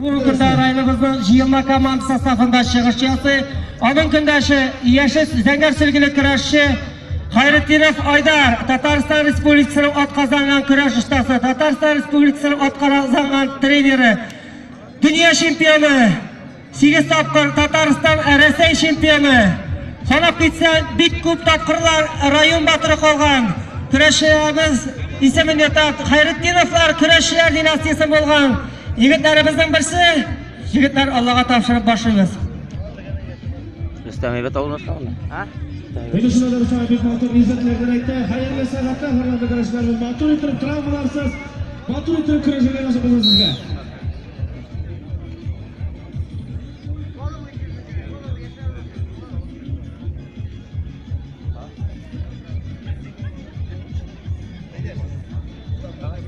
Бүгенге көндә районыбызның җыелма команда составында чыгыш ясый. Аның көндәше яшел зәңгәр сөлгеле көрәшче Хайретдинов Айдар, Татарстан Республикасының атказанган көрәш остасы, Татарстан Республикасының атказанган тренеры, дөнья чемпионы, 8 тапкыр Татарстан Рәсәй чемпионы. Санап китсәң, бик күп тапкырлар район батыры калган. Көрәшчеләребез исемен йөртә Хайретдиновлар көрәшчеләр династиясе булган егетләребезнең берсе. Егетләр, Аллага тапшырып башлыйбыз. Рөстәм әйбәт авылдашлар анда. А? Инде шунда да Рөстәм бик матур низәтләрдән әйтә. Хәерле сәгатьтә, хөрмәтле көрәшчеләребез, матур итеп травмаларсыз, матур итеп көрәшергә насыйп булсын сезгә.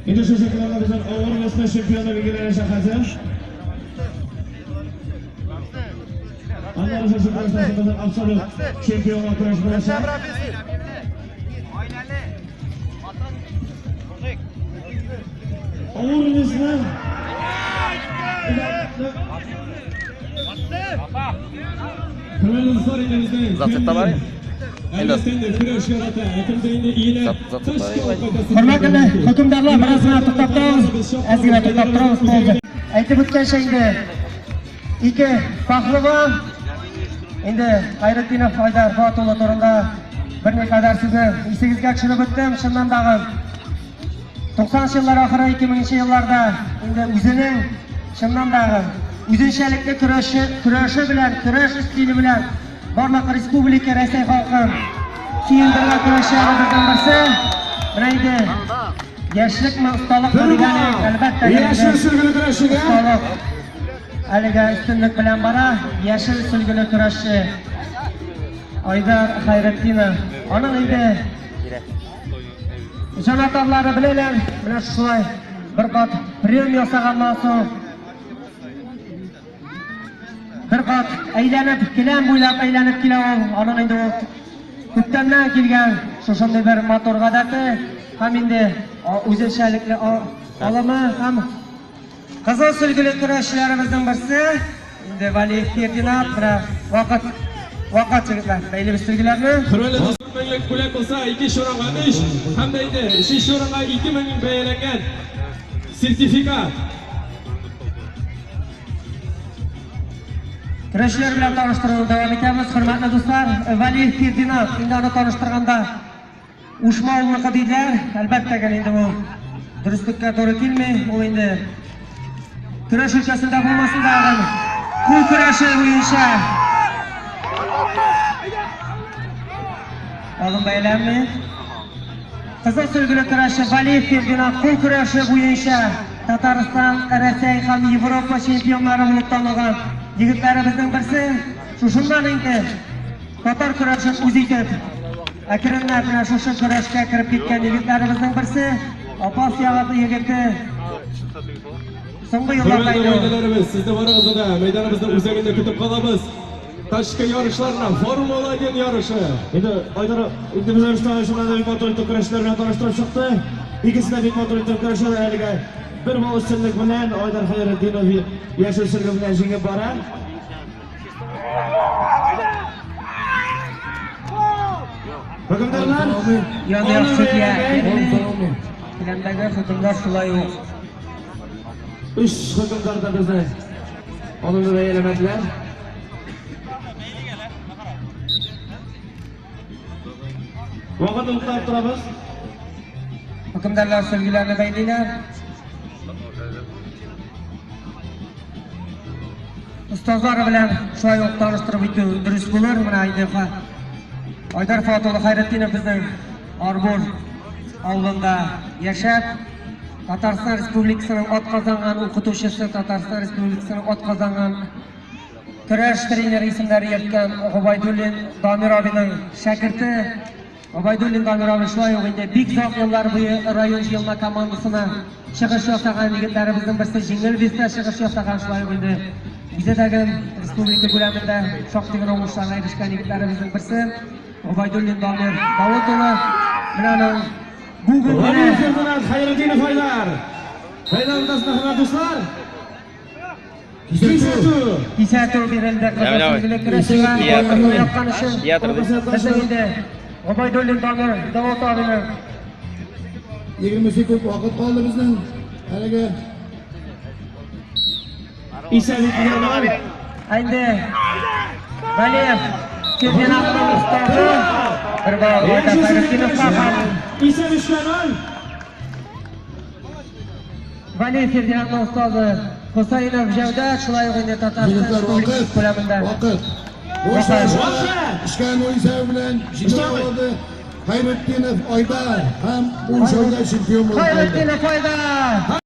Инде шушы көннәрдә безнең авыр весна чемпионы билгеләнәчәк хәзер. Аннары шушы көрәштә безнең абсолют чемпионга көрәш булачак. Авыр весна. Хөрмәтле дуслар, инде безнең Зацепта бар инде. Әлбәттә инде көрәш ярата, кемдер инде иелә. Зацепта бар. Хөрмәтле хөкемдарлар, бераз гына туктап торабыз. Әз генә туктап торабыз, пауза. Әйтеп үткәнчә инде ике пахлаван инде Хайретдинов Айдар Фат улы турында берникадәр сүзне исегезгә төшереп үттем. Чыннан дагы 90 еллар ахыры 2000 елларда инде үзенең чыннан дагы үзенчәлекле көрәше, көрәше белән, көрәш стиле белән барлык республика Рәсәй халкын сөендергән көрәшчеләребезнең берсе. Менә инде яшьлекме, осталыкмы Бер дигәне, балл. әлбәттә, инде Яшел сөлгеле көрәшчегә. осталык әлегә өстенлек белән бара. Яшел сөлгеле көрәшче Айдар Хайретдинов. Аның инде җанатарлары беләләр, менә шулай бер кат прием ясаганнан соң бер кат әйләнеп, келәм буйлап әйләнеп килә ул. Аның инде ул күптәннән килгән шушындый бер матур гадәте һәм инде үзенчәлекле алымы һәм кызыл сөлгеле көрәшчеләребезнең берсе инде Валиев Фердинанд. Менә вакыт, вакыт, егетләр, бәйлибез сөлгеләрне. Хөрмәтле дуслар, меңлек бүләк булса, икенче урынга 3 һәм дә инде өченче урынга 2000 бәяләнгән сертификат. Көрәшчеләр белән таныштыруны дәвам итәбез, хөрмәтле дуслар. Валиев Фердинанд, инде аны таныштырганда Ушма авылныкы диделәр. Әлбәттә генә инде ул дөреслеккә туры килми. Ул инде көрәш өлкәсендә булмасын да, кул көрәше буенча алым бәяләнми. Кызыл сөлгеле көрәшче Валиев Фердинанд кул көрәше буенча Татарстан, Рәсәй һәм Европа чемпионнары булып танылган егетләребезнең берсе. Шушыннан инде татар көрәшен үз итеп, әкренләп менә шушы көрәшкә кереп киткән егетләребезнең берсе, Апас ягы егете. Соңгы елларда Хөрмәтле инде ул гаиләләребез, сезне барыгызны да мәйданыбызның үзәгендә көтеп калабыз. Ташкы ярышларына Формула 1 ярышы. Инде Айдар инде без Рөстәм шуннан да бик матур итеп көрәшләр белән таныштырып чыкты. Икесе дә бик матур итеп көрәшәләр әлегә. Бер балл өстенлек белән Айдар Хайретдинов яшел сөлге белән җиңеп бара. Хөкемдарлар, Ян судья Келәмдәге хөкемдар шулай ук. Өч хөкемдар да безне алымны бәяләмәделәр. Вакытны туктатып торабыз. Хөкемдарлар сөлгеләрне бәйлиләр. Остазлары белән шулай ук таныштырып үтү дөрес булыр. Менә инде Айдар Фуат улы Хайретдинов безнең Арбор авылында яшәп, Татарстан Республикасының атказанган укытучысы, Татарстан Республикасының атказанган көрәш тренеры исемнәре йөрткән Гобайдуллин Дамир абының шәкерте. Гобайдуллин Дамир абый шулай ук инде бик озак еллар буе район җыелма командасына чыгыш ясаган егетләребезнең берсе, җиңел веста чыгыш ясаган, шулай ук инде үзе дә республика күләмендә шактый гына уңышларга ирешкән егетләребезнең берсе Гобайдуллин Дамир Давыт улы. Менә аның бүген Валиев генә Фердинанд Хайретдинов Айдар. Бәйләү уртасында, хөрмәтле дуслар. Кисәтү. Кисәтү бирелде Давай, давай. кызыл көрәшчегә Театр. яккан өчен. Театр. Безнең инде Гобәйдуллин Дамир Давыт абының 20 секунд вакыт калды безнең. Әлеге Исәп 2-0. Инде Валиев чемпионатның остазы бер балл Айдар Хайретдиновка һәм Исәп 3-0. Валиев Фердинандның остазы Хусаинов Җәүдәт шулай ук инде Татарстан егетләр Республикасы вакыт. күләмендә. Вакыт. Бу Вакыт. 3-0 исәбе белән җиңеп алды. Хайретдинов Айдар һәм ул чемпион булды. Хайретдинов Айдар!